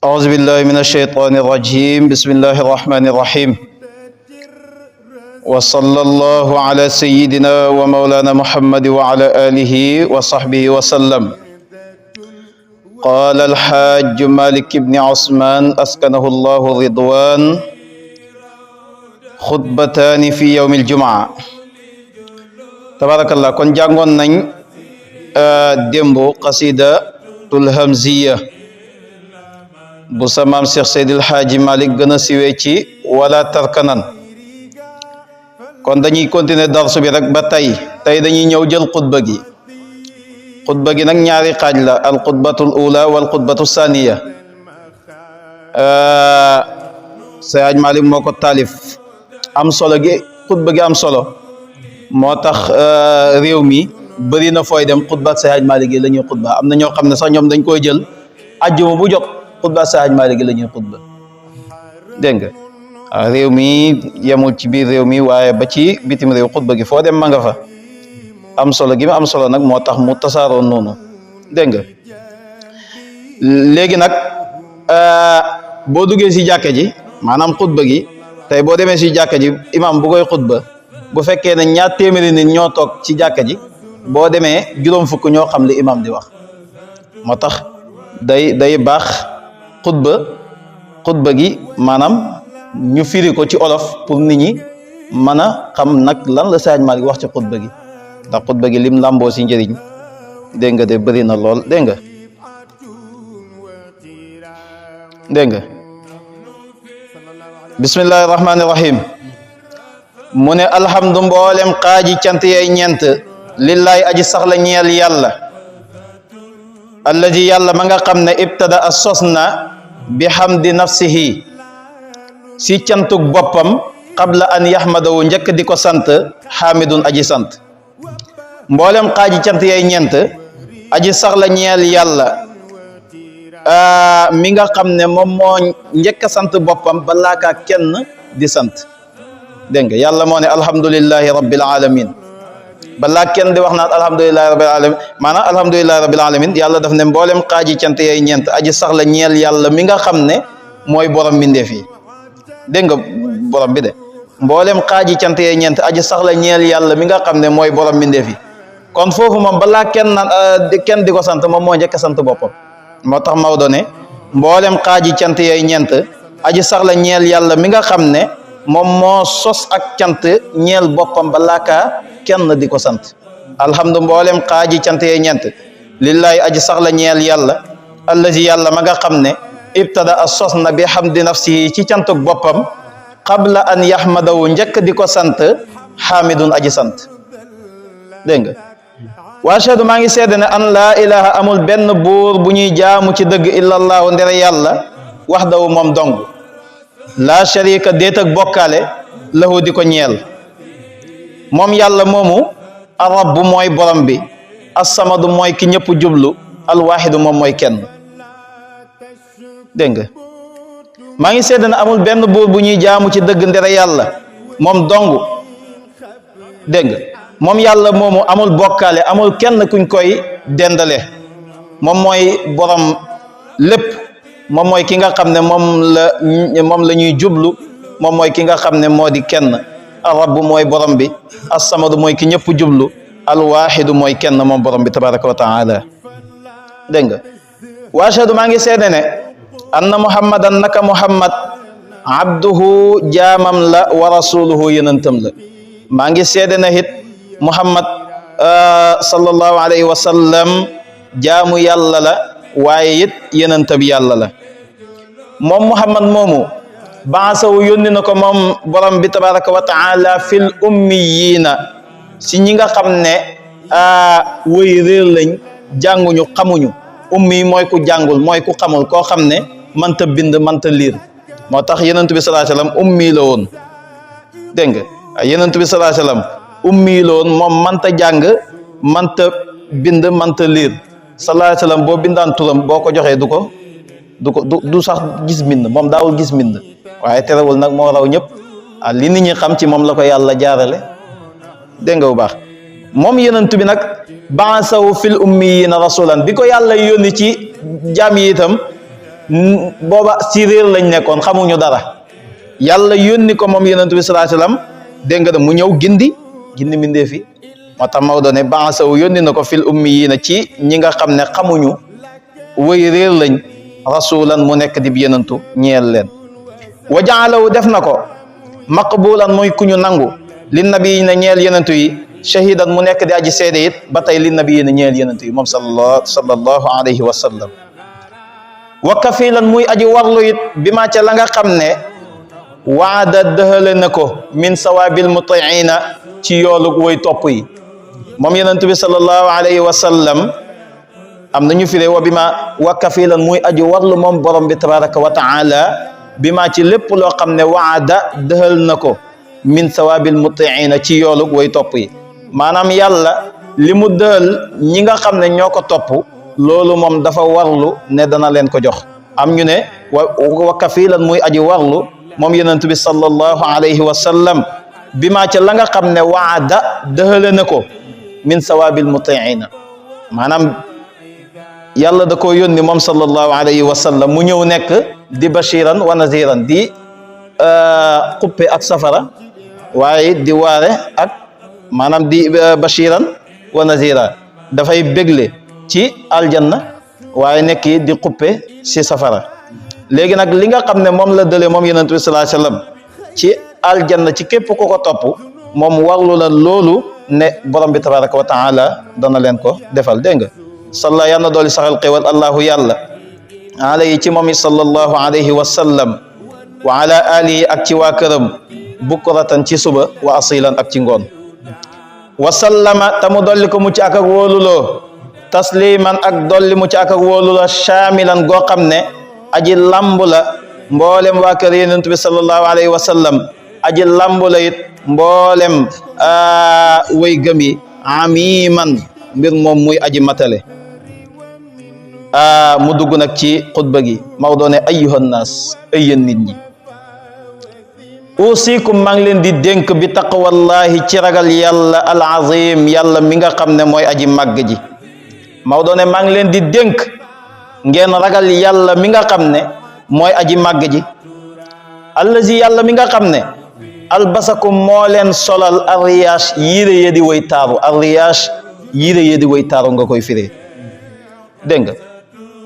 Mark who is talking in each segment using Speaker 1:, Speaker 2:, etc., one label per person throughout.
Speaker 1: أعوذ بالله من الشيطان الرجيم بسم الله الرحمن الرحيم وصلى الله على سيدنا ومولانا محمد وعلى آله وصحبه وسلم قال الحاج مالك بن عثمان أسكنه الله رضوان خطبتان في يوم الجمعة تبارك الله كون جانغون نان ديمبو قصيدة الهمزية bu sa maam Cheikh Seydil Hadji Malick gën a siwee ci wala tarkanan kon dañuy continuer darsu bi rek ba tey dañuy ñëw jël xutba gi nag ñaari xaaj la al xutbatul ula wal xutbatu saniya Seydi Hadji Malick moo ko taalif am solo gi xutba gi am solo moo tax réew mi bëri na fooy dem xutba Seydi Hadji Malick gi la ñuy xutba am na ñoo xam ne sax ñoom dañ koy jël ajjuma bu jot xutba Seydi Hadji Malick la ñuy xutba dégg nga réew mi yemul ci biir réew mi waaye ba ci bitim réew xutba gi foo dem ma nga fa am solo gi am solo nag moo tax mu tasaaroon noonu dégg nga léegi nag boo duggee si jàkka ji maanaam xutba gi tey boo demee si jàkka ji imam bu koy xutba bu fekkee ne ñaar téeméeri nit ñoo toog ci jàkka ji boo demee juróom fukk ñoo xam li imam di wax moo tax day baax xutba gi maanaam ñu firi ko ci olof pour nit ñi mën a xam nag lan la Seydi Hadji Malick wax ci xutba gi ndax xutba gi lim làmboo si njëriñ dégg nga de bëri na lool dégg nga bismillahi rahmaani rahim mu ne alhamdu mboolem xaaji cant yay ñeent lillahi aji saxla ñeel yàlla alladi yàlla ma nga xam ne ibtada a sos na bi hamdi nafsihi si cantug boppam qabla an yahmadawu njëkk di ko sant xaamidun aji sant mboolem xaaji cant yay ñeent aji saxla ñeel yàlla mi nga xam ne moom moo njëkk a sant boppam balaa kaa kenn di sant dégg nga yàlla moo ne alhamdulillahi rabbil alamin balaa kenn di wax naan alhamdulillahi rabbil alamin maanaam alhamdulillahi rabbil alamin yàlla daf ne mboolem xaaji cant yay ñeent aji saxla ñeel yàlla mi nga xam ne mooy borom mbindeef yi dégg nga borom bi de mboolem xaaji cant yay ñeent aji saxla ñeel yàlla mi nga xam ne mooy borom mbindeef yi kon foofu moom balaa kenn naan kenn di ko sant moom moo njëkk a sant boppam moo tax Maodo ne mboolem xaaji cant yay ñeent aji saxla ñeel yàlla mi nga xam ne moom moo sos ak cant ñeel boppam balaa kaa kenn di ko sant alhamdu mboolem xaaji cant yay ñeent lillahi aji saxla ñeel yàlla allazi yàlla ma nga xam ne ibtada a sos na bi hamdi nafsihi ci cantuk boppam qabla an yahmadawu njëkk di ko sant xaamidun aji sant dégg nga wa ashhadu maa ngi seede ne an laa ilaha amul benn buur bu ñuy jaamu ci dëgg illallahu ndere yàlla wahdahu moom dong laa sharika déet ak bokkaale lahu di ko ñeel moom yàlla moomu arabbu mooy borom bi assamadu mooy ki ñëpp jublu alwaxidu moom mooy kenn dégg nga maa ngi seede ne amul benn buur bu ñuy jaamu ci dëgg ndere yàlla moom dong dégg nga moom yàlla moomu amul bokkaale amul kenn kuñ koy dendale moom mooy borom lépp moom mooy ki nga xam ne moom la ñuy jublu moom mooy ki nga xam ne moo di kenn arabbu mooy borom bi assamadu mooy ki ñëpp jublu alwaxidu mooy kenn moom borom bi tabaraka wa taala dégg nga wa ashhadu maa ngi seede ne anna muhammadan naka muhammad abduhu jaamam la wa rasuluhu yenantam la maa ngi seede ne it muhammad sallallahu alayhi wa sallam jaamu yàlla la waaye it yenantab yàlla la moom muhammad moomu baasawu yónni na ko moom borom bi tabaraka wa taala fil ummiyina si ñi nga xam ne woy réer lañ jànguñu xamuñu ummi mooy ku jàngul mooy ku xamul koo xam ne mënta bind mënta liir moo tax yenentu bi sallallahu alayhi wasallam ummi la woon dégg nga yenentu bi sallallahu alayhi wasallam ummi la woon moom mënta jàng mënta bind mënta liir sallallahu alayhi wasallam boo bindaan turam boo ko joxee du sax gis mbind moom daawul gis mbind waaye terewul nag moo raw ñëpp li nit ñi xam ci moom la ko yàlla jaarale dégg nga bu baax moom yenentu bi nag baasawu fil ummiyina rasulan bi ko yàlla yónni ci jaam yi itam booba si réer lañ nekkoon xamuñu dara yàlla yónni ko moom yonent bi sallallahu alayhi wasallam dégg nga mu ñëw gindi mbindee fi moo tax Maodo ne baasaw yónni na ko fil ummiyiina ci ñi nga xam ne xamuñu way réer lañ rasulan mu nekk di yonentu ñeel leen wa jaalawu def na ko maqbulan muy ku ñu nangu li nabi na ñeel yonentu yi shahidan mu nekk di aji seede it ba tey li nabi na ñeel yonentu yi moom sallallahu alayhi wa sallam wa kafilan muy aji warlu it bi ma ca la nga xam ne waada dëxale na ko min sawabil mutiina ci yoolu way topp yi moom yonentu bi sallallahu alayhi wa sallam am nañu firee wa bi ma wa kafilan muy aji warlu moom borom bi tabaraka wa taala bi ma ci lépp loo xam ne waada dëxal na ko min sawabil mutiina ci yoolu way topp yi maanaam yàlla li mu dëxal ñi nga xam ne ñoo ko topp loolu moom dafa warlu ne dana leen ko jox am ñu ne wa kafilan muy aji warlu moom yonent bi sallallahu alayhi wa sallam bi ma ca la nga xam ne waada dëxale na ko min sawabil mutiina maanaam yàlla da koo yónni moom sallallahu alayhi wa sallam mu ñëw nekk di bashiran wa naziran di xuppe ak safara waaye di waare ak maanaam di bashiran wa nazira dafay bégle ci aljanna waaye nekk di xuppe si safara léegi nag li nga xam ne moom la dële moom yonent bi sallallahu alayhi wa sallam ci aljanna ci képp ku ko topp moom warlu la loolu ne borom bi tabaraka wa taala dana leen ko defal dégg nga salla yàlla na dooli saxal xéwal allahu yàlla alayhi ci moom sallallahu alayhi wa sallam wa ala alihi ak ci waa këram bukratan ci suba wa asilan ak ci ngoon wa sallama ta mu dolli ko mucc ak wóoluloo tasliman ak dolli mucc ak wóoluloo shamilan goo xam ne aji lamb la mboolem waa kër yonent bi sallallahu alayhi wa sallam aji lamb la it mboolem way gëm yi amiman mbir moom muy aji matale mu dugg nag ci xutba gi Maodo ne ayyuhan naas ay yéen nit ñi usikum maa ngi leen di dénk bi taqwallahi ci ragal yàlla al azim yàlla mi nga xam ne mooy aji màgg ji Maodo ne maa ngi leen di dénk ngeen ragal yàlla mi nga xam ne mooy aji màgg ji allazi yàlla mi nga xam ne albasakum moo leen solal arriyash yére ye di way taaru arriyash yére ye di way taaru nga koy firee dégg nga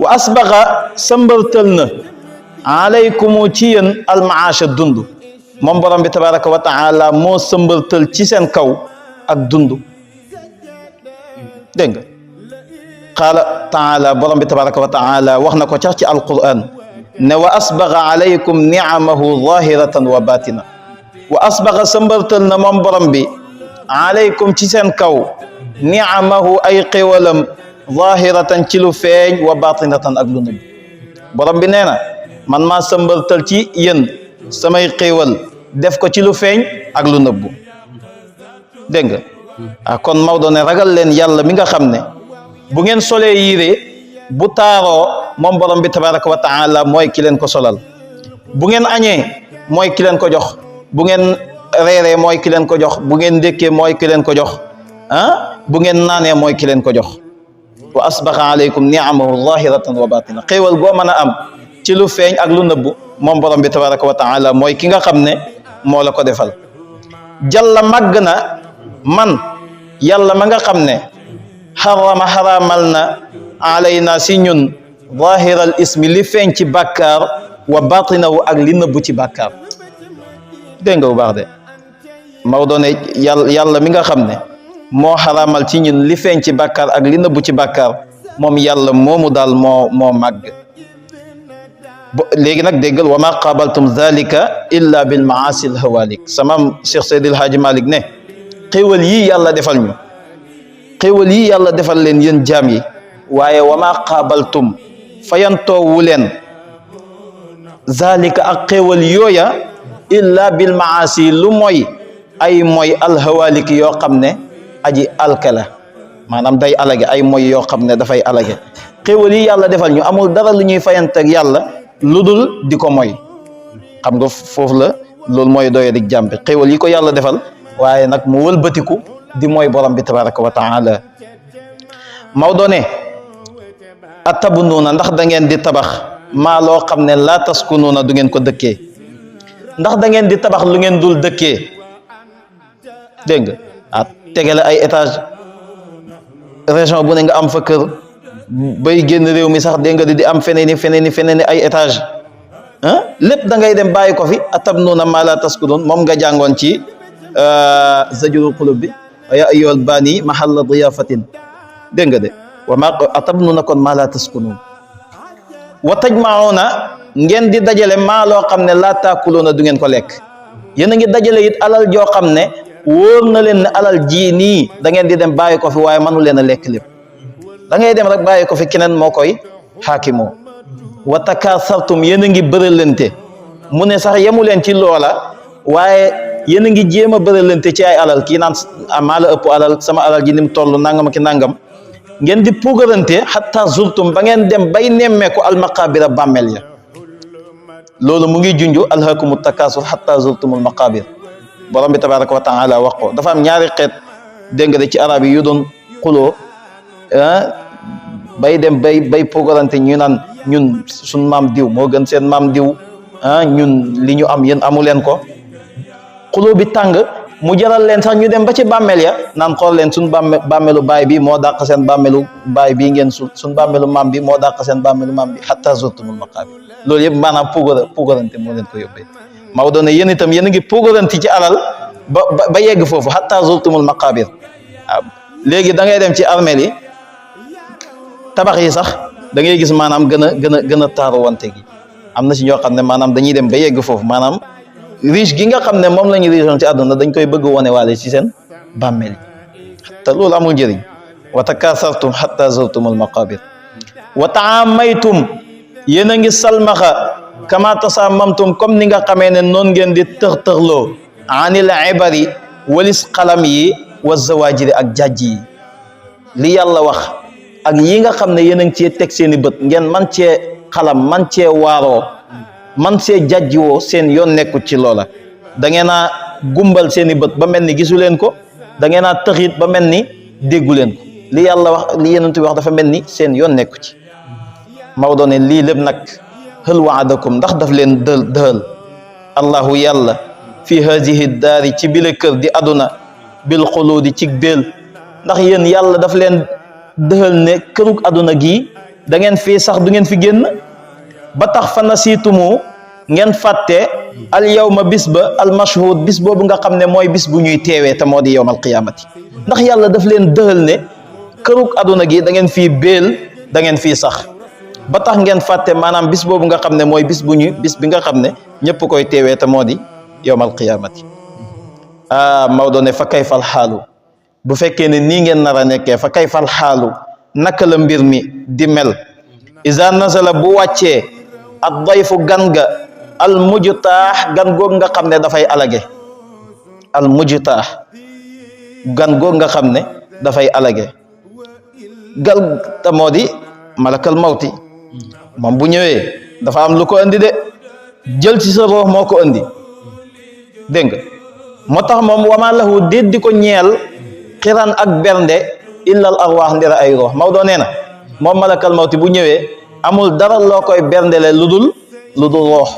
Speaker 1: wa asbaxa sambërtël na alaykumu ci yéen almaasha dund moom borom bi tabaraka wa taala moo sambërtël ci seen kaw ak dund dégg nga qaala taala borom bi tabaraka wa taala wax na ko cax ci alquran ne wa asbaxa alaykum niamahu zahiratan wa batina wa asbaxa sambërtël na moom borom bi alaykum ci seen kaw niamahu ay xéwalam zahiratan ci lu feeñ wa batinatan ak lu nëbb borom bi nee na man maa sambërtël ci yéen samay xéwal def ko ci lu feeñ ak lu nëbb dégg nga kon Maodo ne ragal leen yàlla mi nga xam ne bu ngeen solee yére bu taaroo moom borom bi tabaraka wa taala mooy ki leen ko solal bu ngeen añee mooy ki leen ko jox bu ngeen reeree mooy ki leen ko jox bu ngeen ndékkee mooy ki leen ko jox bu ngeen naanee mooy ki leen ko jox wa asbaxa alaykum niamahu zahiratan wa batina xéewal goo mën a am ci lu feeñ ak lu nëbbu moom borom bi tabaraka wa taala mooy ki nga xam ne moo la ko defal jalla màgg na man yàlla ma nga xam ne xaramal na alayna si ñun zahiral ismi li feeñ ci bàkkaar wa batinahu ak li nëbbu ci bàkkaar dégg nga bu baax de Maodo ne yàlla mi nga xam ne moo xaramal ci ñun li feeñ ci bàkkaar ak li nëbbu ci bàkkaar moom yàlla moomu daal moo màgg léegi nag déggal wa ma qabaltum zalika illa bil maasi al hawalik samam Cheikh Seydil Haaji Malik ne xéewal yii yàlla defal ñu xéewal yii yàlla defal leen yéen jaam yi waaye wa ma qabaltum fayantoowu leen zalika ak xéewal yooya illa bil maasi lu mooy ay mooy al hawalik yoo xam ne aji alkala maanaam day alage ay mooy yoo xam ne dafay alage xéewal yi yàlla defal ñu amul dara lu ñuy fayanteeg yàlla lu dul di ko mooy xam nga foofu la loolu mooy doye dig jàmbi xéewal yi ko yàlla defal waaye nag mu wëlbatiku di mooy borom bi tabaraka wa taala Maodo ne atabnuuna ndax da ngeen di tabax maa loo xam ne laa taskunuuna du ngeen ko dëkkee. ndax da ngeen di tabax lu ngeen dul dëkkee dégg nga ah tegale ay étage région bu ne nga am fa kër bay génn réew mi sax dégg nga di am feneen ay étage lépp da ngay dem bàyyi ko fi atabnuuna maa laa taskunuun moom nga jàngoon ci zajrul qulub bi ya ayyuhal baani mahalla diyafatin dégg nga de wa ma atabnuuna kon maa laa taskunuun wa tajmauna ngeen di dajale maa loo xam ne laa taakuluuna du ngeen ko lekk. yéen a ngi dajale it alal joo xam ne wóor na leen ne alal ji nii da ngeen di dem bàyyi ko fi waaye mënu leen a lekk lépp da ngay dem rek bàyyi ko fi keneen moo koy xaakimoo. wa takaasartum yéen a ngi bëralante mu ne sax yemu leen ci loola waaye yéen a ngi jéem a bëralante ci ay alal kii naan maa la ëpp alal sama alal ji ni mu toll nangam ak nangam ngeen di puugarante xatta zurtum ba ngeen dem bay nemmeeku almaqaabira bàmmeel ya. loolu mu ngi junju alhaakumu takaasur xatta zurtumul maqaabir borom bi tabaraka wa taala wax ko dafa am ñaari xeet dégg nga de ci arab yi yu doon xuloo bay dem bay puugarante ñu naan ñun suñ maam diw moo gën seen maam diw ñun li ñu am yéen amu leen ko. xuloo bi tàng mu jaral leen sax ñu dem ba ci bàmmeel ya naan xool leen suñ bàmmeelu baay bi moo dàq seen bàmmeelu baay bii ngeen suñ bàmmeelu maam bi moo dàq seen bàmmeelu maam bi xatta zurtumul maqaabir. loolu yëpp maanaam puugarante moo leen ko yóbbee Maodo ne yéen itam yéen a ngi puugarante ci alal ba yegg foofu xatta zurtumul maqaabir. waaw léegi da ngay dem ci armeel yi tabax yi sax da ngay gis maanaam gën a taaru wante gi am na si ñoo xam ne maanaam dañuy dem ba yegg foofu maanaam riche gi nga xam ne moom la ñu riche ci àdduna dañ koy bëgg wone waale ci seen bàmmeel yi te loolu amul njëriñ. wa takaasartum xatta zurtumul maqaabir wa taamaytum yéen a ngi salmaxa kama tasaamamtum comme ni nga xamee ne noonu ngeen di tër-tërloo anil ibari walis xalam yi wa zawaajiri ak jajj yi li yàlla wax ak yi nga xam ne yéen a ngi cee teg seen i bët ngeen man cee xalam man cee waaroo man see jajjiwoo seen yoon nekkut ci loola da ngeen a gumbal seen i bët ba mel ni gisu leen ko da ngeen a tëxiit ba mel ni déggu leen ko li yàlla wax li yonent bi wax dafa mel ni seen yoon nekku ci. Maodo ne lii lépp nag hal waadakum ndax daf leen dëhal allahu yàlla fi haadihi daari ci bile kër di aduna bil xuluudi ci béel ndax yéen yàlla daf leen dëhal ne kërug aduna gii da ngeen fii sax du ngeen fi génn ba tax fa nasiitumu ngeen fàtte al yawma bis ba al mashhud bis boobu nga xam ne mooy bis bu ñuy teewee te moo di yawmal qiyaamati ndax yàlla daf leen dëhal ne kërug aduna gi da ngeen fii béel da ngeen fii sax ba tax ngeen fàtte maanaam bis boobu nga xam ne mooy bis bi nga xam ne ñëpp koy teewee te moo di yawmal qiyaamati. Maodo ne fa kayfal xaalu bu fekkee ne nii ngeen nar a nekkee fa kayfal xaalu naka la mbir mi di mel iza nazala bu wàccee ad dayfu gan ga al mujtaax gan goog nga xam ne dafay alage al mujtaax gan goog nga xam ne dafay alage gal te moo di malakal mawti moom bu ñëwee dafa am lu ko andi de jël ci sa ruux moo ko andi dégg nga moo tax moom wama lahu déet di ko ñeel xiran ak bernde illal arwaax ndira ay ruux Maodo nee na moom malakal mawti bu ñëwee amul dara loo koy berndele lu dul ruux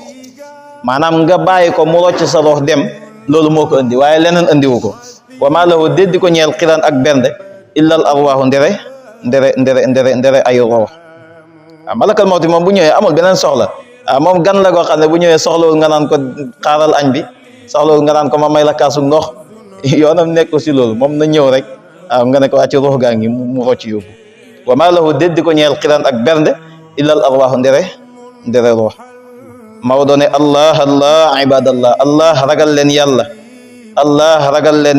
Speaker 1: maanaam nga bàyyi ko mu rocc sa ruux dem loolu moo ko andi waaye leneen andiwu ko wama lahu déet di ko ñeel xiran ak bernde illal arwaaxu ndere ay ruux malakal mawti moom bu ñëwee amul beneen soxla moom gan la goo xam ne bu ñëwee soxlawul nga naan ko xaaral añ bi soxlawul nga naan ko ma may la kaasu ndox yoonam nekk si loolu moom na ñëw rek nga ne ko wàcc ruux gaa ngi mu rocc yóbbu wa maa lahu déet di ko ñeel xiran ak bernde illal arwaaxu ndere ruux Maodo ne allah ibadallah allah ragal leen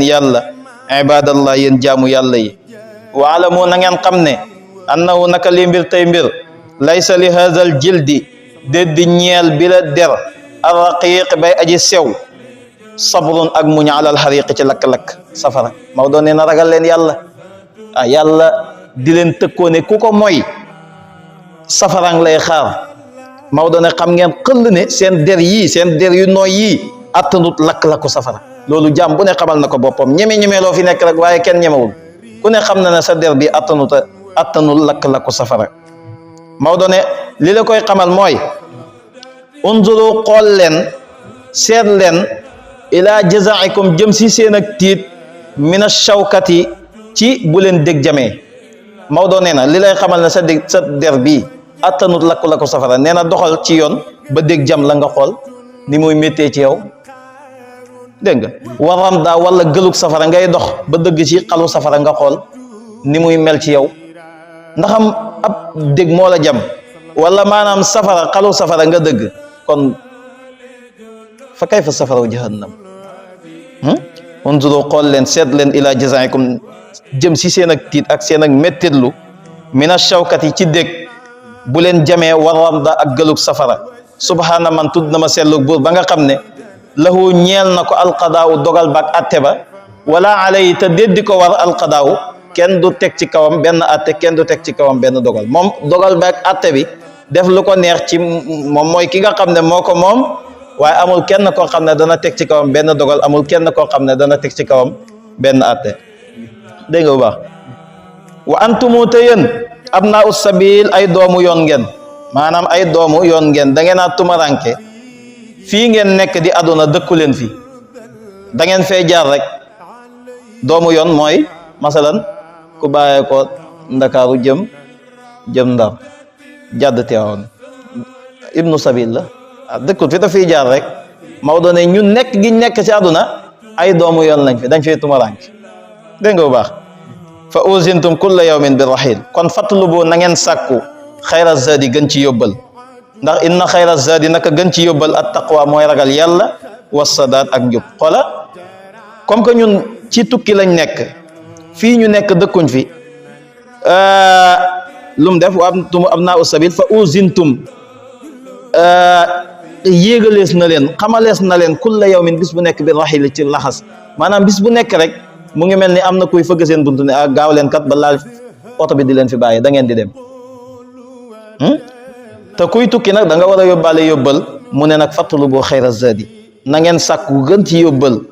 Speaker 1: yàlla ibadallah yéen jaamu yàlla yi waalamu na ngeen xam ne annahu naka li mbir tey mbir laysa li haazal jildi déet di ñeel bi la der arraqiq bay aji sew sabrun ak muñ alal xariqi ci lakk-lakk safara Maodo nee na ragal leen yàlla yàlla di leen tëkkoone ku ko mooy safarang lay xaar Maodo ne xam ngeen xëll ne seen der yu nooy yii attanut lakk-lakku safara loolu jàmm bu ne xamal na ko boppam ñeme loo fi nekk rek waaye kenn ñemewul ku ne xam na ne sa der bi attanul lakk-lakku safara Maodo ne li la koy xamal mooy unzuru xool leen seet leen ila jazaikum jëm si seen ak tiit mina shawkati ci bu leen dég jamee Maodo nee na li lay xamal ne sa der bii attanut lakku safara nee na doxal ci yoon ba dég jam la nga xool ni muy méttee ci yow dégg nga waram daa wala gëlug safara ngay dox ba dëgg ci xalu safara nga xool ni muy mel ci yow ndaxam ab dég moo la jam wala maanaam safara xalu safara nga dëgg kon fa kayfa safaraw jahannam unzuru xool leen seet leen ila jazaikum jëm si seen ak tiit ak seen ak mettitlu mina shawkati ci dég bu leen jamee waram da ak gëlug safara subhana man tudd na ma sellug buur ba nga xam ne lahu ñeel na ko alqadaawu dogal baak atte ba wala alay te déddi ko war alqadaawu kenn du teg ci kawam benn atte kenn du teg ci kawam benn dogal moom dogal baak atte bi def lu ko neex ci moom mooy ki nga xam ne moo ko moom waaye amul kenn koo xam ne dana teg ci kawam benn dogal amul kenn koo xam ne dana teg ci kawam benn atte dégg nga bu baax wa antumu te yéen abnaa us sabil ay doomu yoon ngeen maanaam ay doomu yoon ngeen da ngeen a tumaranke fii ngeen nekk di àdduna dëkku leen fi da ngeen fee jaar rek doomu yoon mooy masalan ku bàyyee ko ndakaaru jëm ndar jàdd teewoon ibnu sabil la dëkkut fi ta fii jaar rek Maodo ne ñu nekk gi nekk ci àdduna ay doomu yoon lañ fi dañ fee tumaranke dégg nga bu baax fa uzintum kulla yawmin bi rahil kon fatlubu na ngeen sàkku xayra zadi gën ci yóbbal ndax inna xayra zadi naka gën ci yóbbal at taqwa mooy ragal yàlla wasadaat ak njub xoola comme que ñun ci tukki lañ nekk fii ñu nekk dëkkuñ fi lu mu def wa antum abnaa sabil fa uzintum yéegalees na leen xamalees na leen kulla yawmin bis bu nekk bi rahil ci laxas maanaam bis bu nekk rek mu ngi mel ni am na kuy fëgg seen buntu ne gaaw leen kat ba laal oto bi di leen fi bàyyi da ngeen di dem te kuy tukki nag da nga war a yóbbaale yóbbal mu ne nag fatlubu xayra zadi na ngeen sàkku gën ci yóbbal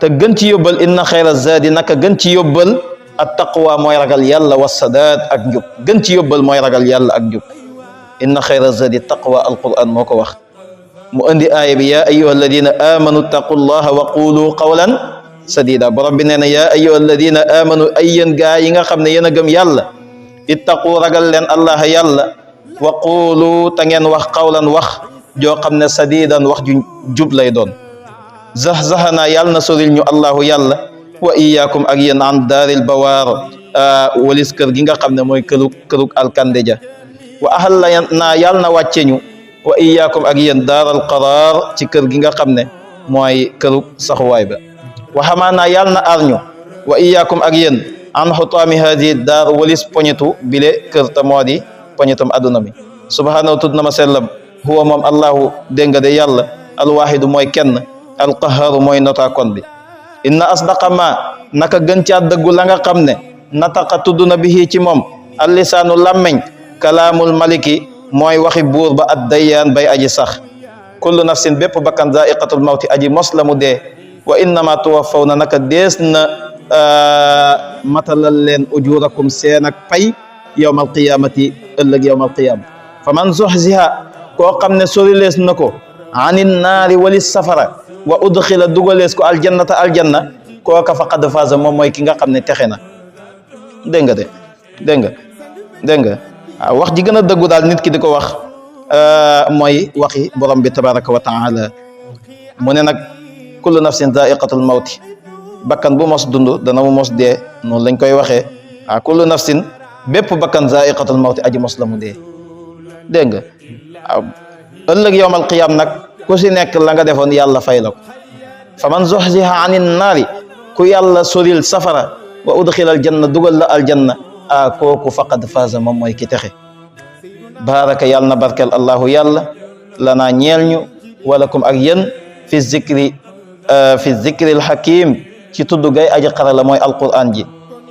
Speaker 1: te gën ci yóbbal inna xayra zadi naka gën ci yóbbal at taqwa mooy ragal yàlla wasadaat ak njub gën ci yóbbal mooy ragal yàlla ak njub inna xayra zadi taqwa alquran moo ko wax mu andi aaya bi yaa ayyuha alladina amanu taqullaha wa qulu qawlan sadida borom bi nee na yaa ayyuha alladina amanu ay yéen gaa yi nga xam ne yéen a gëm yàlla ittaqu ragal leen allah yàlla wa qulu ta ngeen wax qawlan wax joo xam ne sadidan wax ju jub lay doon zahzahana yàlla na soril ñu allahu yàlla wa iyaakum ak yéen an daaril bawaar walis kër gi nga xam ne mooy kërug alkande ja wa ahalla naa yàlla na wàcce ñu wa iyaakum ak yéen daaral qaraar ci kër gi nga xam ne mooy kërug saxuwaay ba wa xamaana yàlla na aar ñu wa iyaakum ak yéen an xutaami hadi daar walis poñetu bile kër ta moo di poñetam adduna mi subhaanahu tudd na ma sellam huwa moom allahu dégg nga de yàlla alwaxidu mooy kenn alqahaaru mooy notaakon bi inna asdaqa ma naka gën caa dëggu la nga xam ne nataqa tudd na bihi ci moom allisaanu làmmeñ kalaamul maliki mooy waxi buur ba ad dayyaan bay aji sax kullu nafsin bépp bakkan zaiqatul mawti aji mos la mu dee wa innama tuwaffawna naka dees na matalal leen ujurakum seen ak pay yawmal qiyamati ëllëg yawmal qiyama fa man zuhziha koo xam ne sorilees na ko anin naari walis safara wa udxila dugalees ko aljannata aljanna kooka faqad faaza moom mooy ki nga xam ne texe na dégg nga de dégg nga waaw wax ji gën a dëggu daal nit ki di ko wax mooy waxi borom bi tabaraka wa taala mu ne nag kullu nafsin zaiqatul mawti bakkan bu mos dund dana mu mos dee noonu lañ koy waxee kullu nafsin bépp bakkan zaiqatul mawti aji mos la mu dee dégg nga waaw ëllëg yawmal qiyam nag ku si nekk la nga defoon yàlla fay la ko fa man zuhziha anin naari ku yàlla soril safara wa udxila aljanna dugal la aljanna kooku faqad faaza moom mooy ki texe baraka yàlla na barkel allahu yàlla lanaa ñeel ñu walakum ak yéen fi zikri alhakim ci tudd gay aji xarala mooy alquran ji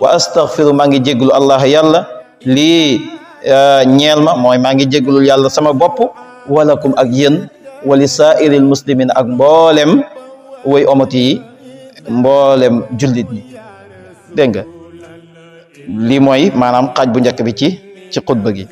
Speaker 1: wa astaghfiru maa ngi jégglu allah yàlla lii ñeel ma mooy maa ngi jéglul yàlla sama bopp walakum ak yéen wali saairil muslimin ak mboolem way omati yi mboolem jullit ñi dégg nga lii mooy maanaam xaaj bu njëkk bi ci xutba gi